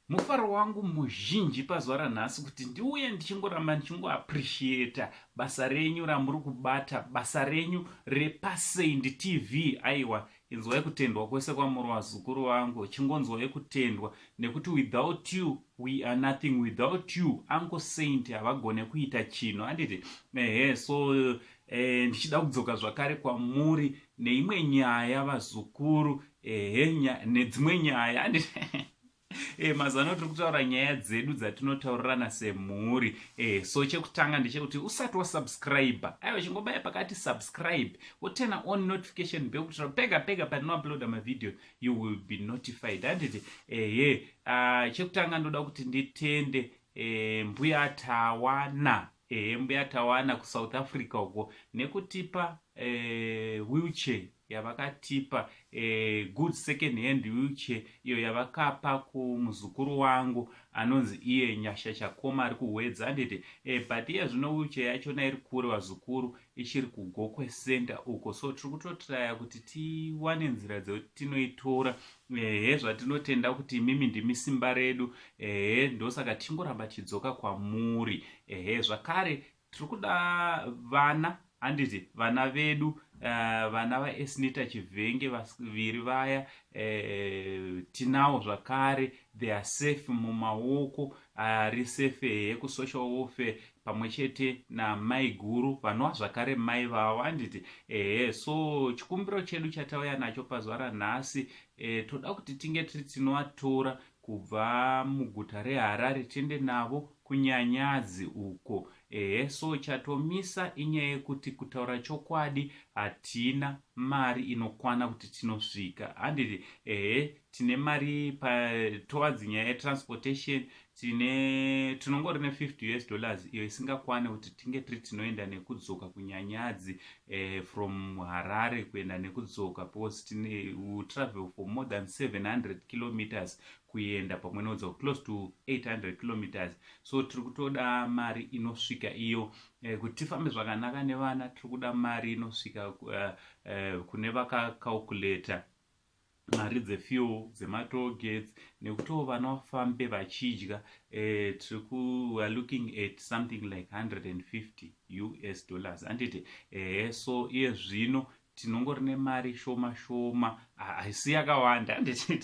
Mufaro wangu muzhinji pazuva ranhasi kuti ndiuye ndichingoramba ndichingoappreciata basa renyu ramuri kubata, basa renyu repaSaint TV. Aiwa, inzwai kutendwa kwese kwamuri vazukuru vangu, chingonzwai kutendwa nekuti without you we are nothing, without you Uncle Saint havagone kuita chinhu, handiti? Ehe, so ndichida kudzoka zvakare kwamuri neimwe nyaya vazukuru, ehe, nedzimwe nyaya, handiti? Mazano tiri kutaura nyaya dzedu dzatinotaurirana semhuri. So chekutanga ndechekuti usati wasubscribe, aiwa, chingobaya pakati subscribe, woturn on notification bell kuitira pega pega patinouploada mavideo you will be notified, handiti? Ehe, chekutanga ndoda kuti nditende Mbuya Tawana, ehe, Mbuya Tawana kuSouth Africa uko nekutipa wheelchair yavakatipa, good second hand wheelchair iyo yavakapa kumuzukuru wangu anonzi iye Nyasha Chakoma ari kuHwedza, handiti? But iye zvino wheelchair yachona iri kure vazukuru, ichiri kuGokwe Center uko, so tiri kutotraya kuti tiwane nzira dzekuti tinoitora. Ehe, zvatinotenda kuti imimi ndimi simba redu. Ehe, ndosaka tichingoramba tichidzoka kwamuri. Ehe, zvakare tiri kuda vana, handiti? Vana vedu, vana vaEsnita Chivhenge vaviri vaya, tinawo zvakare, they are safe mumaoko ari safe, ehe, kusocial welfare pamwe chete namai guru vanova zvakare mai vavo, handiti? Ehe, so chikumbiro chedu chatauya nacho pazuva ranhasi, toda kuti tinge tiri tinovatora kubva muguta reHarare tiende navo kuNyanyadzi uko. Ehe, so chatomisa inyaya yekuti kutaura chokwadi hatina mari inokwana kuti tinosvika, handiti? Ehe, tine mari towards nyaya yetransportation, tine tinongori ne50 US dollars iyo isingakwani kuti tinge tiri tinoenda nekudzoka kuNyanyadzi, from Harare kuenda nekudzoka, because tine travel for more than 700 kilometers kuenda pamwe nekudzoka, close to 800 kilometers. So tiri kutoda mari inosvika iyo, kuti tifambe zvakanaka nevana. Tiri kuda mari inosvika kune vakacalculata mari dzefuel, dzematollgates, nekutiwo vana vafambe vachidya. Tiri we are looking at something like 150 US dollars, handiti? Ehe, so iye zvino tinongori nemari shoma shoma, haisi yakawanda, handiti?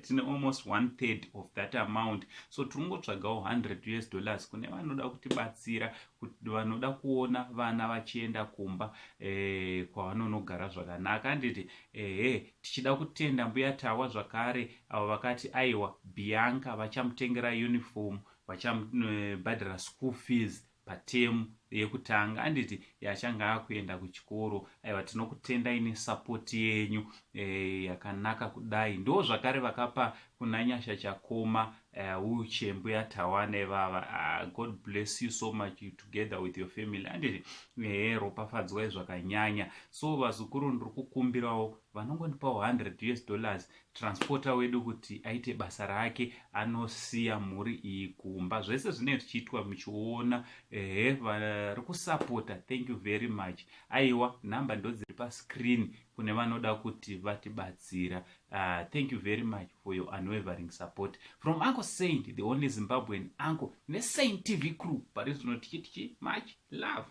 Tine almost one third of that amount, so tiri kungotsvagawo 100 US dollars kune vanoda kutibatsira, vanoda kuona vana vachienda kumba kwavanonogara zvakanaka, handiti? Ehe, tichida kutenda Mbuya Tawa zvakare avo vakati aiwa, Bianca vachamutengera uniform, vachamubhadhara school fees patemu yekutanga, handiti, yachange akuenda kuchikoro. Aiwa, tinokutendai nesupport yenyu yakanaka kudai. Ndo zvakare vakapa kuna Nyasha Chakoma wheelchair, Mbuya Tawana ivava. God bless you so much, you together with your family, handiti? Ropafadzwai zvakanyanya. So vazukuru, ndiri kukumbirawo vanongondipawo 100 US dollars, transporter wedu kuti aite basa rake, anosiya mhuri iyi kumba. Zvese zvinenge zvichiitwa muchiona. Ehe, vari kusapota, thank you very much. Aiwa, nhamba ndo dziri pascreen kune vanoda kuti vatibatsira. Thank you very much for your unwavering support from Uncle Saint, the only Zimbabwean uncle, neSaint TV crew. Pari zvino tichitichi much love.